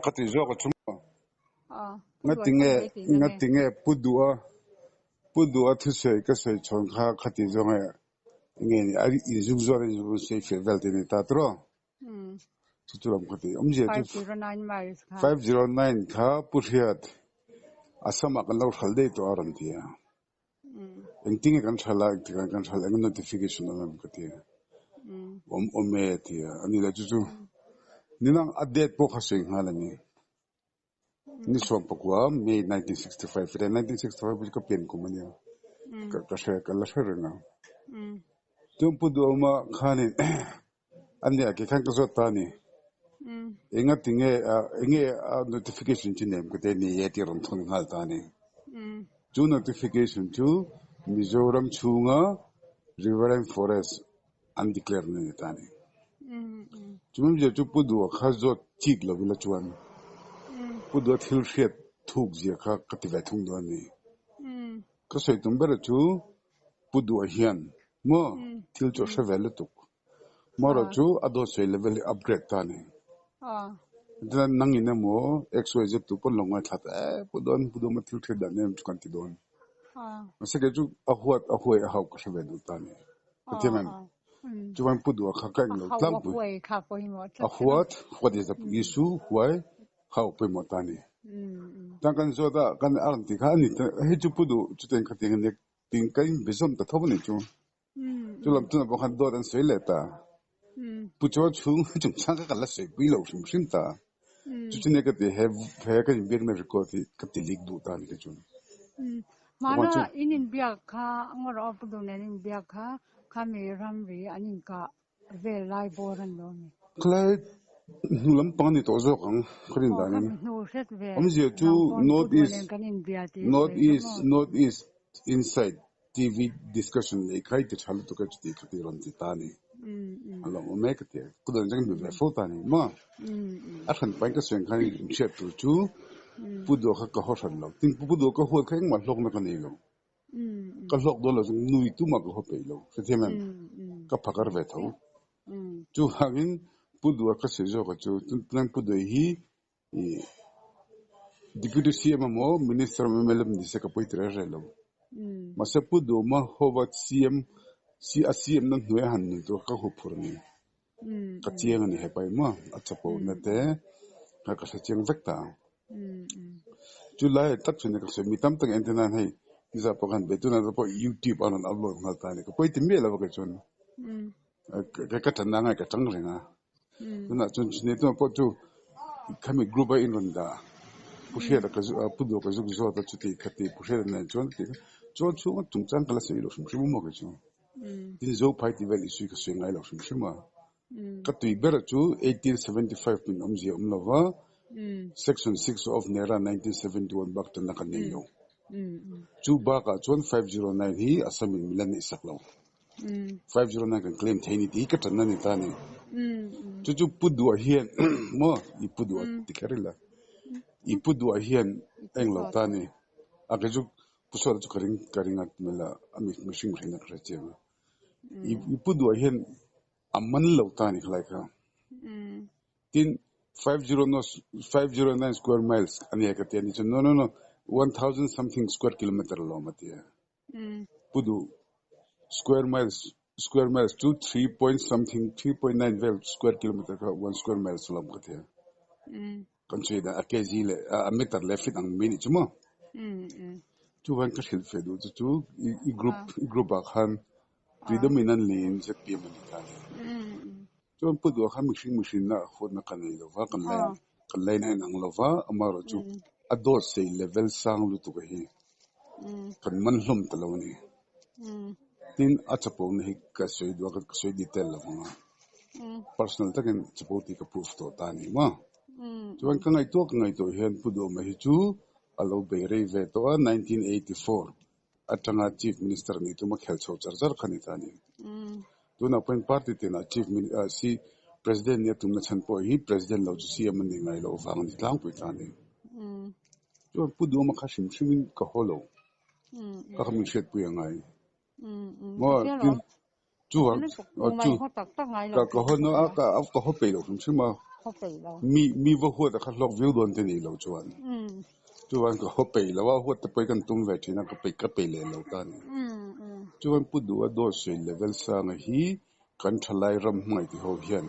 Ka ti zawk a chu maw? Ngatinge ngatinge Pu Duha Pu Duha thusawi ka sawi chhawn kha khati zawng e nge ni a inzuk zawt a inzuk sawi fiah vel te ni ta tawh chu chu lam ka ti awmzia chu 509 kha Pu Hriat Assam ah kan lo hral daih tawh a rawn ti a. Engtinge kan hral a, engtikah kan hral eng notification awm em ka ti a. Awm awm e a ti a, ani leh chu chu ninang a date pawh kha sawi nghal a ni. Ni 19 May 1965 tia 1965 chu ka pian kum a nia ka ka hre ka la hre reng a. Chuan Pu Duhawma khanin A nia ke khan ka zawt ta a ni. Enga tinge enge a notification chu nem ka te ni e tih a rawn thawn nghal ta a ni. Chu notification chu Mizoram chhunga Riverine Forest an declare na ni ta a ni. Chu awmzia chu Pu Duha kha zawt chik lo ila chuan Pu Duha thil hriat thuk zia kha ka ti ve thung dawn a ni. Ka sawi tum ber chu Pu Duha hian maw thil chu a hre ve lutuk. Marawh chu a dawt sawi level hi upgrade ta a ni. Chuan nang in emaw XYZ tu pawn lo ngaithla ta e Pu Duha Pu Duha thil hriat dan em chu kan ti dawn. Mahse kei chu a huat a huai a hauh ka hre ve duh ta a ni. Ka thiam em? Chuan Pu Duha kha ka englo tlangpui. A huat, what is the issue, why, hauh pawimawh ta a ni. Chuan kan zawt a kan a rawn ti kha a ni hei chu Pu Duh chutiang khatiang a nia Tin ka in be zawm ta tho a ni chu. Chu lam tunah pawh khan dawt an sawi leh ta. Pu Chaw chhung chungchang kha ka la sawi pui lo hrim hrim ta. Chu chu nia ka ti he he ka inbiakna record hi ka ti leak duh ta a ni kei chuan. Hmana in inbiak kha ngaw rawh pu duh nen inbiak kha khami ramri an inkah Vel lai bawr an lo ni. Khalai hnu lampang a ni tawh zawk ang ka rin dan in. Awmzia chu North East North East North East Inside TV discussion nei kha i ti tha lutuk e chuti kha ti rawn ti ta a ni. A lawm awm e ka ti a. Ka dawn chuan ka hmu ve fo ta a ni maw. A hran pahin ka sawi ang khan inhriat tur chu Pu Duha kha ka haw hran lo. Tin Pu Duha ka huat kha engmah hlawkna ka nei lo. Ka hlawk dawn lo chu nui tumah ka haw peih lo. Hrethiam em? Ka phakar ve tho. Chuvangin Pu Duha ka sawi zawk a chu tunang Pu Duha hi Deputy CM emaw Minister emaw MLA ni se ka pawi ti reng reng lo. Mahse Pu Duhawma hova CM a CM na hnuai a han nui tur ka huphur a ni. Ka chiang a ni hepa hi maw a chapo na te kha ka hre chiang vek ta ang. Chu lai tak chu ni ka sawi mi tam tak entir nan hei nizah pawh khan be tunah te pawh youtube a rawn upload nghal ta a ni ka pawi ti miah lo a kei chuan ka tanna ngai ka tang reng a tunah chuan chuni tunah pawh chu khami group a inrawn dah pu hriata ka pu duh ka zuk zawt a chuti khati pu hriata nen chuan chuan chhunga chungchang ka la sawi loh hrim hrim a maw kei chu. Tin Zophai tih vel issue ka sawi ngai lo hrim hrim a. Ka tui ber chu 1875 min awmzia awm lo va, Section 6 of NERA 1971 bak tanna kan nei lo. Chu bakah chuan 509 hi Assam in min la neihsak lo. 509 kan claim thei ni tih hi ka tanna ni ta a ni. Chu chu Pu Duah hian maw i Pu Duah ti kher ila, i Pu Duah hian eng lo ta a ni. A kei chu Pu Sawta chu ka ring ka ring a mela a mi mihring hreina ka hre chiang a. I i pu duah hian a man lo ta a ni khalai kha. Tin 509 509 square miles a nia ka ti a ni chuan no no no 1000 something square kilometer alawm a ti a. Pu duh square miles square miles chu 3 point something 3.9 vel square kilometer kha 1 square miles alawm ka ti a. Kan sawi dan a kg leh a meter leh feet ang mai nih chu maw. Chuvan ka hrilh fe duh chu chu i group i group ah khan predominantly in ZPM a ni ta a ni. Chuan Pu Duha khan mihring mihrinna huatna ka nei lo va, kan line kan line a inang lo va, amaherawhchu a dawt sei level sang lutuk a hi kan man hlawm ta lo a ni. Tin a chapona hi ka sawi duh a, ka sawi detail lo ang a. Personal takin chapo tih ka proof tawh ta a ni maw. Chuan ka ngaihtuah ka ngaihtuah hian Pu Duhawma hi chu a lo bei rei ve tawh a, 1984 atanga Chief Minister nih tum a khel chho char char kha ni ta a ni. Tunah pawhin party tinah Chief si President nih a tumna chhan pawh hi President lo chu CM a ni ngai loh vang a ni tlangpui ta a ni. Chuan Pu Duhawma kha hrim hrimin ka haw lo, ka kha min hriatpui a ngai. Maw tin. Chuvang chu ka ka haw na a ka ka haw peih lo hrim hrim a, mi mi va huat a kha hlawk viau dawn te nih loh chuan chuvang ka haw peih lo a, huat te pawh hi kan tum ve thin a ka peih ka peih leh lo ta a ni. Chuan Pu Duha dawt sawi level sanga hi kan thalai ram hmangaih ti ho hian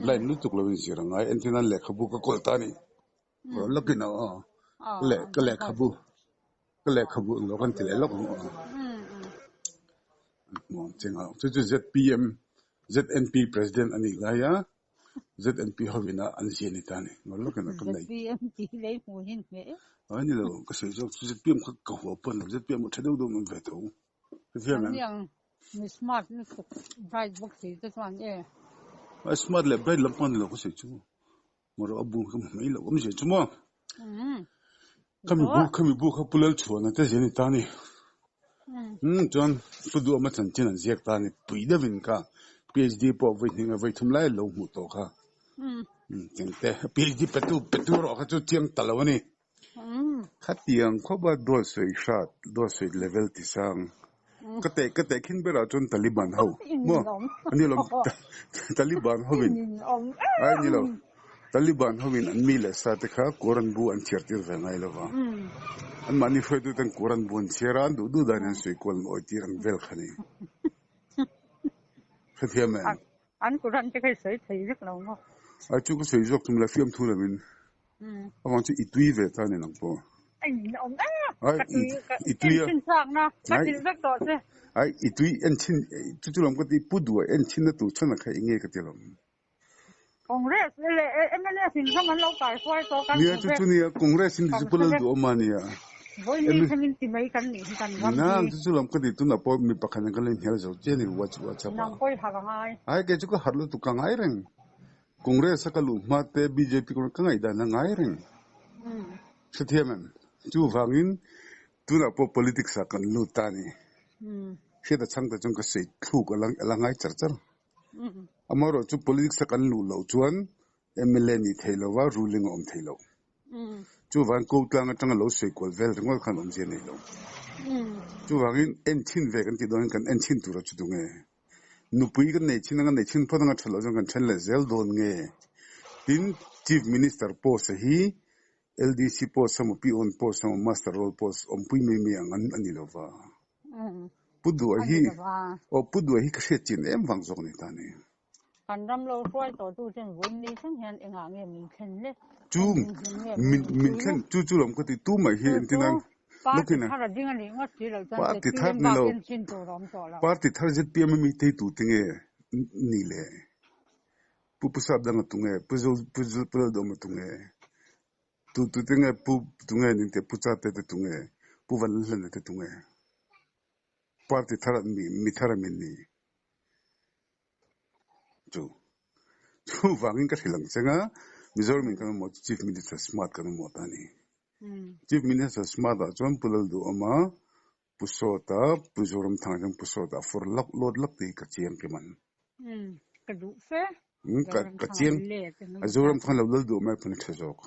blind lutuk lo in zir a ngai, entir nan lehkhabu ka kawl ta a ni. Lawkin a aw ka lehkhabu ka lehkhabu englo kan ti leh lawk ang aw. Hmuam cheng a chu chu ZPM ZNP president a nih lai a ZNP hovin a an zia ni ta a ni ngaw lawkin a ka nei. Ai ni lo ka sawi zawk chu ZPM kha ka hua pawn lo ZPM a tha deuh deuh an awm ve tho. Hetiang an. A smart leh bright lampang ni lo ka sawi chu. Mawrawh a bu ka hmu mai loh awm zia chu maw? Khami bu khami bu kha Pu Lalchhuana te zia ni ta ni. Umm chuan Pu Duhawma chanchin an ziak ta ni pui deuhin kha PhD pawh vawi hnih nge vawi thum lai lo hmuh tawh kha. Umm chengte PhD petu petu erawh kha chu chiang ta lo a ni. Khatiang khawp a dawt sawi hrat, dawt sawi level ti sang. Ka teh ka teh khin berah chuan Taliban ho maw a ni lo Taliban hovin ai ni lo Taliban hovin an mi leh sa te kha Quran bu an chhiar tir ve ngai lo va. Anmahni hruaitu ten Quran bu an chhiar a, an duh duh dan in an sawi kual an awi tir ang vel kha ni. Hrethiam em? An Quran te kha i sawi thei vek lo maw? Ai chu ka sawi zawk tum la fiamthu lovin avang chu i tui ve ta a ni nang pawh. A in awm e ka tui ka en chhin chak na ka hrilh vek tawh che. Ai i tui en chhin chu chu lawm ka ti pu duh a en chhin na tur chhan a kha enge ka ti lawm. Congress leh mnf in zawng an lo kai huai tawh kan Nia chu chu nia Congress in ti chu pu lal duh awm a nia. Vawiin thleng in ti mai kan nih hi kan ram hi. Nang chu chu lam ka ti tunah pawh mi pakhat in kan lo inhnial zo chian i WhatsApp ah. Nang pawh i harh a ngai. Ai kei chu ka harh lutuk ka ngai reng. Congress a ka luh hma te bjp ka ngaihdan a ngai reng. Hrethiam em? Chuvangin tunah pawh politics ah kan lut ta a ni. Hriat a chhang ta chuan ka sawi thluk a la ngai char char. Amaherawh chu politics a kan luh loh chuan mla nih theih lo va, ruling a awm theih loh. Chuvang ko tlang atanga lo sawi kual vel ringawt khan awmzia nei lo. Chuvangin en chhin ve kan tih dawn kan en chhin tura chu tunge? Nupui kan nei chhin anga nei chhin phawt anga that loh chuan kan then leh zel dawn nge? Tin, Chief Minister post a hi LDC post emaw Peon post emaw Master Roll post awmpui mai mai ang an a ni lo va. Pu Duha hi aw Pu Duha hi ka hriat chin em vang zawk a ni ta ni. Kan ram lo hruai tawh tu ten vawiin ni thleng hian engah nge min thlen le? Chu min min thlen chu chu lawm ka ti tu mai hi entin ang Party thar a ding a nih ngawt si loh chuan Party thar ni lo Party thar ZPM a mi tei tu te nge ni le Pu Pu Sapdanga tu nge Pu Zo Pu Pu Laldawma tu nge Tu tu te nge Pu tu nge ning te Pu Chate te tu nge Pu Vanlalhlana te tu nge Party thar an mi mi thar a min ni. Chu chuvangin ka hrilh ang cheng a, Mizoram in kan mamawh chu Chief Minister smart kan mamawh ta a ni. Chief Minister smart ah chuan Pu Lalduhawma, Pu Sawta, Pu Zoramthanga chuan Pu Sawta a fur lak lawt lak tih hi ka chiang kim an. Ka duh fe. Ka chiang. A Zoramthanga lo Lalduhawma ai pawn a tha zawk.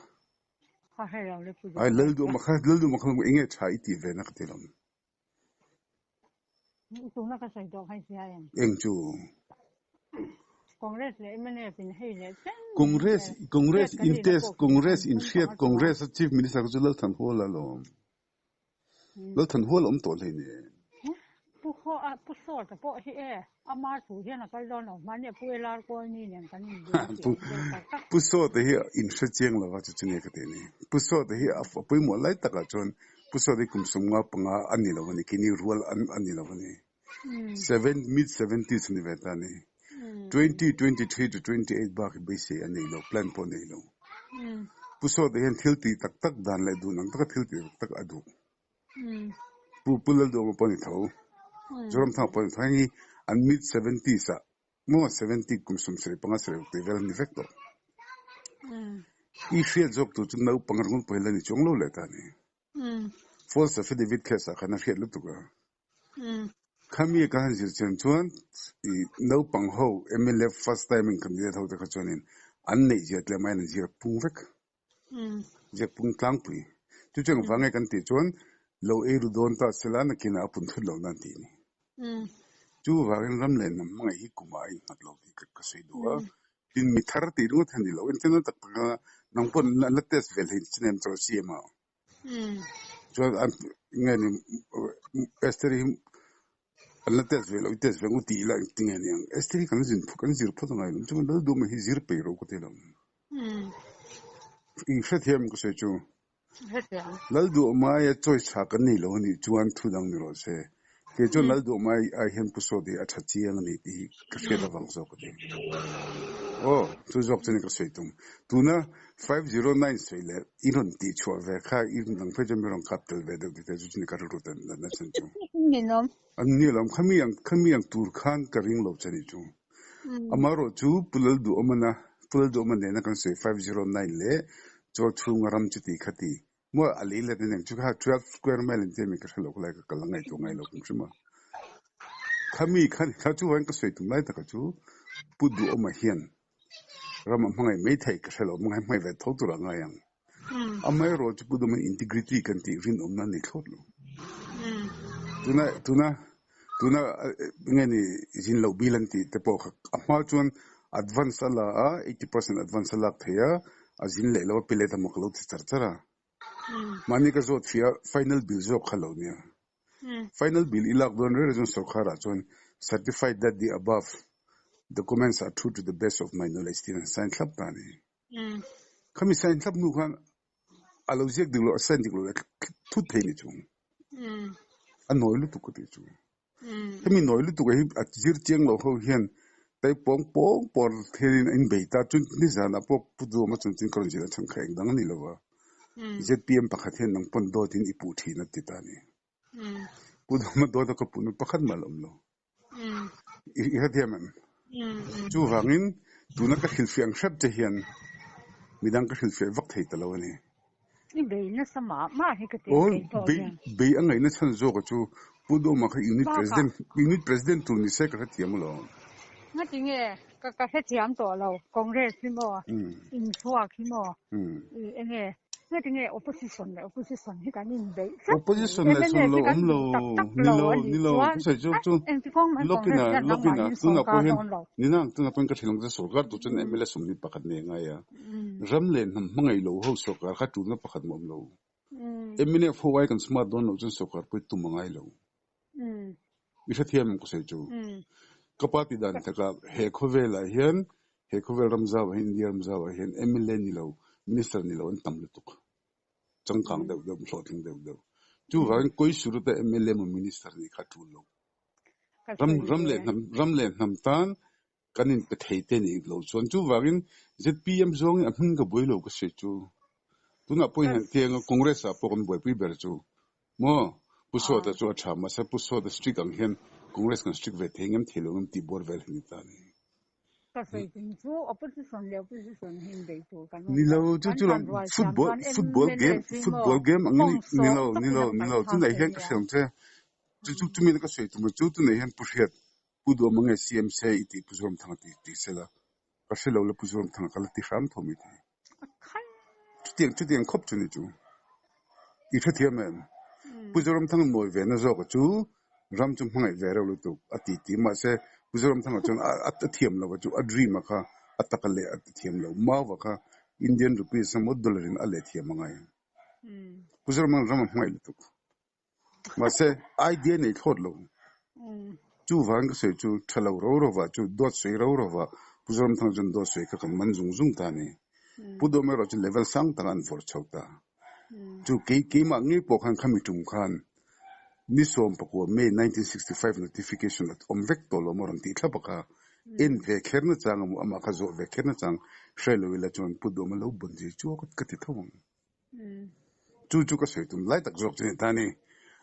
Ai Lalduhawma kha Lalduhawma kha enge tha i tih ve na ka ti lo. Tuna ka sawi tawh kha i hria em? Eng chu? Congress leh mnf in hei leh chen Congress Congress in test Congress in hriat Congress a Chief Minister kha chu Lalthanhuala alawm. Lalthanhuala awm tawh hlei nen. Pu khaw a Pu Sawta pawh hi e ama thu hian a kal dawn lo hmani a Pu LR Kawlni nen kan inbia tih an tel tak tak. Pu Sawta hi in hre chiang lova chu chu nge ka tih ni. Pu Sawta hi a pawimawh lai takah chuan Pu Sawta hi kum 55 a ni lo a ni, keini rual a ni lo a ni. Seven, mid seventies a ni ve ta a ni. 2023 to 28 bak hi beisei a nei lo, plan pawh a nei lo. Pu Sawta hian thil tih tak tak dan leh duh ang taka thil tih tak tak a duh. Pu Pu Lalduhawma pawh a ni tho, Zoramthanga pawh a ni tho. Heng hi an mid seventies ah Maw 70 kum 75 sarih tih vel a ni vek tawh. I hriat zawk tur chu naupang ringawt pawh hi la ni chuang lo leh ta a ni. False affidavit case ah khan a hriat lutuk a. Khami ka han zir chian chuan i naupang ho mla first time in candidate ho te kha chuanin an neih zia tlem aiin an zir pung vek. Ziak pung tlangpui. Chu chu engvang nge kan tih chuan lo ei ru dawn ta sela nakinah a pun thut lo nan tih a ni. Chuvangin ram leh hnam hmangaih hi kumah a innghat lo tih ka sawi duh a. Tin, mi thar tih ringawt hi a ni lo. Engtin tak taka nang pawh an la test ve hlei chin em chuan CM ah. Chuan an nge ni Esther hi an la test ve lo i test ve ngu tih ila engtin nge ni ang. Esther hi kan zin kan zir phawt angai lo. Chuan Lalduhma hi zir peih ro ka ti lo. I hrethiam ka sawi chu. Lalduhmai a choice tha kan nei lo a nih chuan thu dang ni rawh se. Kei chuan Lalduhmai ai hian Pu Sawt hi a tha chiang a ni tih hi ka hriat avang zawk a ni. Aw, chu zawk chu ni ka sawi tum. Tuna 509 sawi leh i rawn tih chhuah ve kha i dang phei chuan mi rawn kap tel ve deuh tih te chu chu ni ka rilru ta natna chhan chu. Ninawm. An ni alawm, khami ang khami ang tur khan ka ring lo che ni chu. Amaherawh chu Pu Lalduhawmana, Pu Lalduhawma nena kan sawi 509 leh chaw chhunga ram chuti khati maw a lei let aniang chu kha 12 square mile an tia mi ka hre lo khalai ka kal a ngaihtuah ngai lo kum hrim a. Khami kha ni kha chuvain ka sawi tum lai taka chu Pu Duhawma hian ram a hmangaih mai theih ka hre lo, hmangaih hmangaih ve tho tur a ngai ang. Amaherawh chu Pu Duhawma integrity kan tih rinawmna a nei thlawt lo. Tuna tuna tuna nge ni zin loh bil an tih te pawh kha a hma chuan advance a la a, 80% advance a lak thei a, a zin leh lo a pe let a mak lo ti char char a. Mahni ka zawt fia final bill zawk kha lo nia. Final bill i lak dawn reng chuan sorkar ah chuan certified that the above documents are true to the best of my knowledge tiin an sign thlap ta a ni. Khami sign thlap hnu khan a lo ziak dik lo a sign dik lo leh thut thei ni chung. A nawi lutuk ka tih chu. Hemi nawi lutuk hi a zir chiang lo ho hian tai pawng pawng pawr hianin a inbei ta. Chun nizanah pawh Pu Duhawma chanchin ka rawn zir a chhan kha eng dang a ni lo va. ZPM pakhat hian nang pawn dawtin i puh thin a ti ta a ni. Pu Duhawma dawta ka puhna pakhat mah a la awm lo. I hrethiam em? Chuvangin tuna ka hrilhfiah ang hrep che hian midang ka hrilhfiah vak thei ta lo a ni. I bei nasa mah mah hi ka ti Aw, kei pawh bei hian. bei a ngaihna chhan zawka chu Pu Dawma kha unit Bakah. president unit president tur ni se ka hrethiam alawm. Ngati nge ka ka hrethiam tawh lo Congress hi maw inchhuak hi maw i enge Ngati nge opposition leh opposition hi kan inbeih tlat mai. Opposition leh MNF sawn lo hi kan awm lo duh tak tak ni lo lo a nih ni lo chuan ka sawi chu a chu engti kawng mai lawkina Congress hian lawkina nangmahin tunah sorkar pawh hian dawn lo. nina tunah pawhin ka ṭhian ang che sorkar tur chuan MLA 21 nei a ngai a ram leh hnam hmangaih lo ho sorkar kha ṭulna pakhat mah awm lo MNF ho ai kan smart dawn loh chuan sorkar pawh hi tum a ngai lo i hrethiam em ka sawi chu ka party dan takah he khawvelah hian he khawvel ram zauah hian India ram zauah hian MLA ni lo minister ni lo an tam lutuk. Changkang deuh deuh, hlawhtling deuh deuh. Chuvangin Koisuruta mla emaw minister nih kha a tul lo. Ram ram leh hnam ram leh hnam tan kan inpe thei te nih lo chuan chuvangin zpm zawngin a hming ka buai lo ka sawi chu. Tunah pawhin han tiang a Congress ah pawh kan buaipui ber chu maw Pu Sawta chu a tha mahse Pu Sawta strict ang hian Congress kan strict ve thei ngem thei lo ngem tih buar vel hi ni ta a ni. Ka sawi tum chu opposition leh opposition hi inbeih tur kan awm Ni lo. lo, chu Kan chu tan lam rual thiam football chuan football game MLA hi maw football game angin kawng ni sawh lo ni takin lo a ni kal lo phak tunah thei hian ka nia. hria ang che chu chu chumi ka sawi tum chu tunah hian Pu Hriat Pu Duhawm ange CM se i tih Pu Zoramthanga tih tih sela ka hre lo la Pu Zoramthanga ka la ti hram tho mai thei. Chutiang chutiang khawp chu ni chu. I hrethiam em? Pu Zoramthanga nawi ve na zawka chu ram chu hmangaih ve reuh lutuk a ti ti mahse Pu Zoramthanga chuan a a thiam lo a chu a dream a kha a taka leh a ti thiam lo. Mau a kha Indian rupees emaw dollar in a leh thiam a ngai. Pu Zoramthanga ram a hmangaih lutuk. Mahse, idea nei thlawt lo. Chuvang ka sawi chu tha lo ro rova chu dawt sawi ro rova Pu Zoramthanga chuan dawt sawi kha kan man zung zung ta a ni. Pu Dawm erawh chu level sang taka an vawrh chho ta. Chu kei keimah ngei pawh khan khami tum khan ni 14 May 1965 notification a awm vek tawh lo maw rawn tih thlap a kha. En ve kher na chang emaw amah kha zawh ve kher na chang hre lo ila chuan Pu Dawma lo bawn zir chu ka ti tho ang. Chu chu ka sawi tum lai tak zawk chu ni ta ni.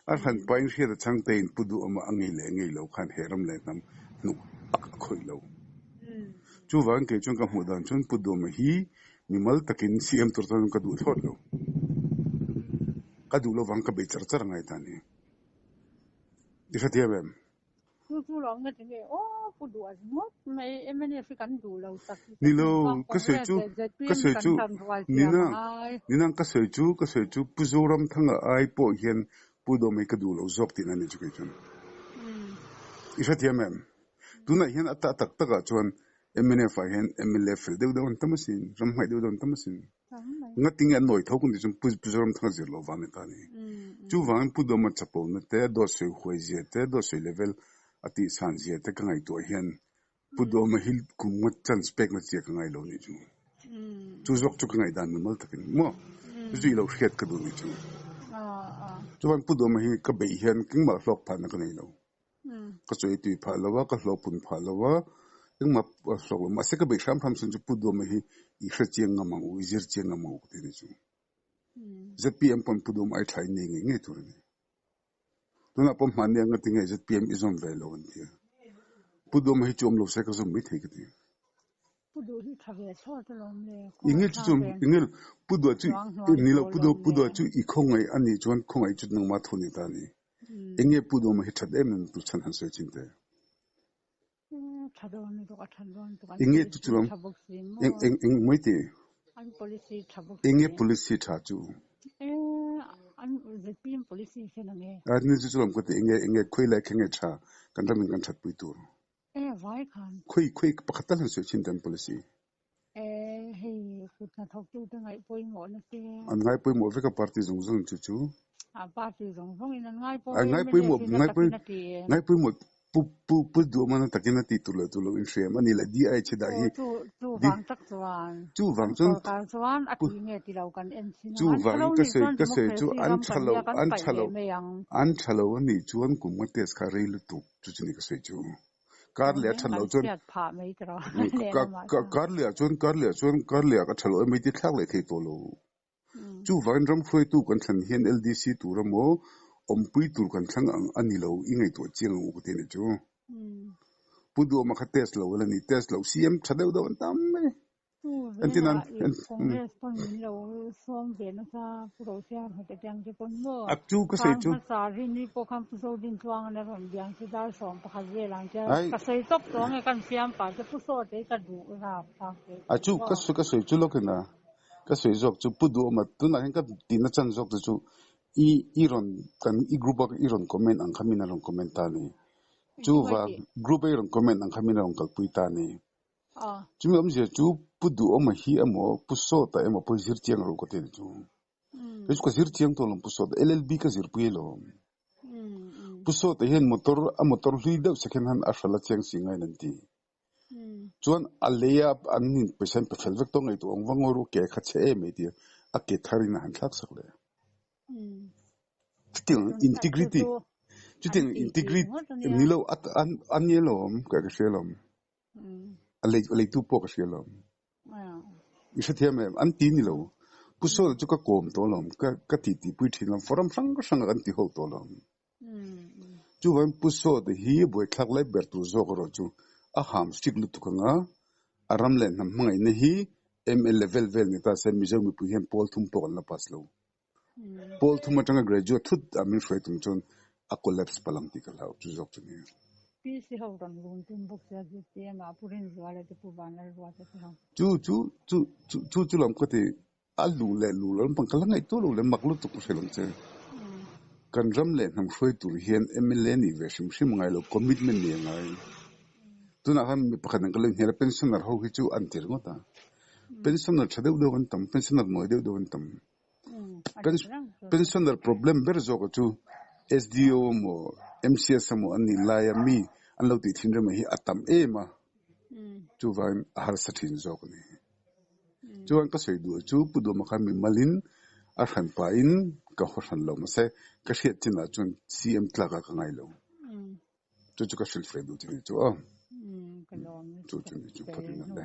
A hran pain hriat a chhang tein pu duh awma a ngei leh a ngei lo khan he ram leh hnam hnuk a khawih lo. Chuvangin kei chuan ka hmuh dan chuan pu duhawma hi mimal takin CM tur chuan ka duh thlawt lo. Ka duh lovang ka bei char char ngai ta ni. I hrethiam em? Chu chu lo nge ti nge aw pu duh a ngawt mai mnf hi kan duh lo tak hi Ni lo ka sawi Congress chu leh ka zpm sawi kan chu tan rual ni thiam na a ngai. ni nang ka sawi chu ka sawi chu Pu Zoramthanga ai pawh hian Pu Dawmei ka duh lo zawk tihna ni chu kei chuan. I hrethiam em? Tunah hian a tak tak takah chuan mnf ah hian mla fel deuh deuh an tam asin, ram hmaih deuh deuh an tam asin. Ngatinge an nawi tho kan tih chuan Pu Zoramthanga zir loh vang ni ta a ni. Chuvangin Pu Dawma chapona te, dawt sawi huai zia te, dawt sawi level a tihsan zia te ka ngaihtuah hian Pu Dawma hi kum ngawt chance pek na chiah ka ngai lo nih chu. Chu zawk chu ka ngaihdan mimal takin maw chu chu i lo hriat ka duh nih chu. Chuan Pu Dawma hi ka beih hian engmah hlawk phahna ka nei lo. Ka chawi tui phah lo a, ka hlawh pun phah lo a, engmah hlawk lo. Mahse ka beih hram hram chhan chu Pu Dawma hi i hre chiang ngam ang u, i zir chiang ngam ang u ka ti nih chu. ZPM pawn Pu Dawma ai tha in nei ngei ngei tur a ni. Tunah pawh hmahni anga tinge ZPM i zawm ve lo an ti a. Pu Duhma hi chu awm lo se ka zawm mai thei ka ti. Pu Duh hi tha ve thlawt alawm le. Inge chu chu inge Pu Duh chu ni lo Pu Duh Pu Duh chu i khawngaih a nih chuan khawngaih chu nangmah thu ni ta a ni. Enge Pu Duhma hi that em em tu chhan han sawi chin teh. Tha dawn lutuk a tha dawn lutuk an Enge chu policy chulam tha bawk si maw eng eng eng mai teh. An policy tha bawk Enge si. policy tha chu. E an ZPM policy hian ang e. A ni chu chulam ka ti enge enge khawi lai kha nge tha kan ram in kan that pui tur. E vai khan. Khawi khawi pakhat tal han sawi chin tan policy. E hei kut hnathawktute ngaih pawimawhna te. An ngai pawimawh vek a party zawng zawng chu chu. A party zawng zawng in an ngai pawh An ngai pawimawh ngai pawimawh ngai pawimawh pu pu pu duhawm a takin a tih tur leh tur lo inhriam a ni leh DI chhe dah hi. Aw chu chu vang tak chuan. Chu vang chuan sorkar chuan a ti nge ti lo kan en chin chu ang. An vang tha lo ka nih sawi chuan ka sawi chu democracy an ram tha kan lo nia kan an paih tha lo leh mai ang. an tha lo a nih chuan kum nga test kha rei lutuk chu chu ni ka sawi chu. Kar leh a that loh chuan kar leh ah chuan kar leh ah chuan kar leh ah ka tha loh em ti thlak leh thei tawh lo. Chuvangin ram hruaitu kan thlan hian LDC tur emaw awmpui tur kan thlang ang a ni lo i ngaihtuah chiang ang u ka ti a ni chu. Pu Duhawma kha test lo a la ni, test lo CM tha deuh deuh an tam mai. Chu Entin vengah an i Congress pawn min lo sawm ve nasa Pu Rosiang hmete tiang te pawn maw A chu ka sawi kar chu. hmasa rin i pawh khan Pu Zodintluang an a rawn biang chu dar 11 vel ang che Ai ka sawi tawp tawh ange kan fiam pah che Pu Sawte i ka duh rap thlak ve A tih chu ka maw. sawi ka sawi chu lawk in a ka sawi zawk chu Pu Duhawma tunah hian ka tihna chan zawk te chu i i rawn kan i group a i rawn comment ang kha min a rawn comment ta a ni. Chu Engtin vang tih? group a i rawn comment ang kha min a rawn kalpui ta a ni. Chumi awmzia chu Pu Duhawma hi emaw Pu Sawta emaw pawh hi zir chiang ro ka ti a ni chu. Kei chu ka zir chiang tawh lo Pu Sawta, LLB ka zirpui alawm. Pu Sawta hian motor a motor hlui deuh second hand a hralh a chiang si ngaiin an ti. Chuan a lei a an in pawisa an pe fel vek tawh ngaihtuah ang va ngawi ru ke kha chhe em ei tia a ke thar in a han thlak sak leh. Chutiang integrity chutiang integrity ni lo a ni alawm ka hria alawm. A lei a leitu pawh ka hria lo. I hrethiam em? An ti ni lo. Pu Sawla chu ka kawm tawh lo. Ka ka ti tih pui thin lo. Forum hrang hrang ah kan ti ho tawh lo. Chuvangin Pu Sawta hi buaithlak lai ber tur zawk erawh chu a ham strict lutuk ang a, a ram leh hnam hmangaihna hi MLA level vel ni ta se Mizo mipui hian pawl thum pawh kan la pass lo. Pawl thum atanga graduate thut a min hruai tum chuan a collapse palh ang tih ka hlau chu zawk chu ni. PC ho rawn run tum bawk sia ZPM ah Pu Rinzuala te Pu Vanlalruata te ho. Chu chu chu chu chu chu lam ka ti a luh leh luh loh lampang ka la ngaihtuah lo le mak lutuk ka hre lo che. Kan ram leh hnam hruai tur hian mla nih ve hrim hrim a ngai lo commitment nih a ngai. Tunah khan mi pakhat ang ka lo inhnial a pensioner ho hi chu an ti ringawt a. Pensioner tha deuh deuh an tam pensioner nawi deuh deuh an tam. Pensioner problem ber zawk chu SDO emaw MCS emaw an nih laia mi an lo tih thin rema hi a tam em a, chuvangin a harsa thin zawk a ni. Chuan ka sawi duh chu Pu Duhma khan mi malin a hran pahin ka haw hran lo mahse ka hriat chinah chuan CM tlakah ka ngai lo. Chu chu ka hrilh feh duh che ni chu aw. Chu chu ni chu phawt in an le.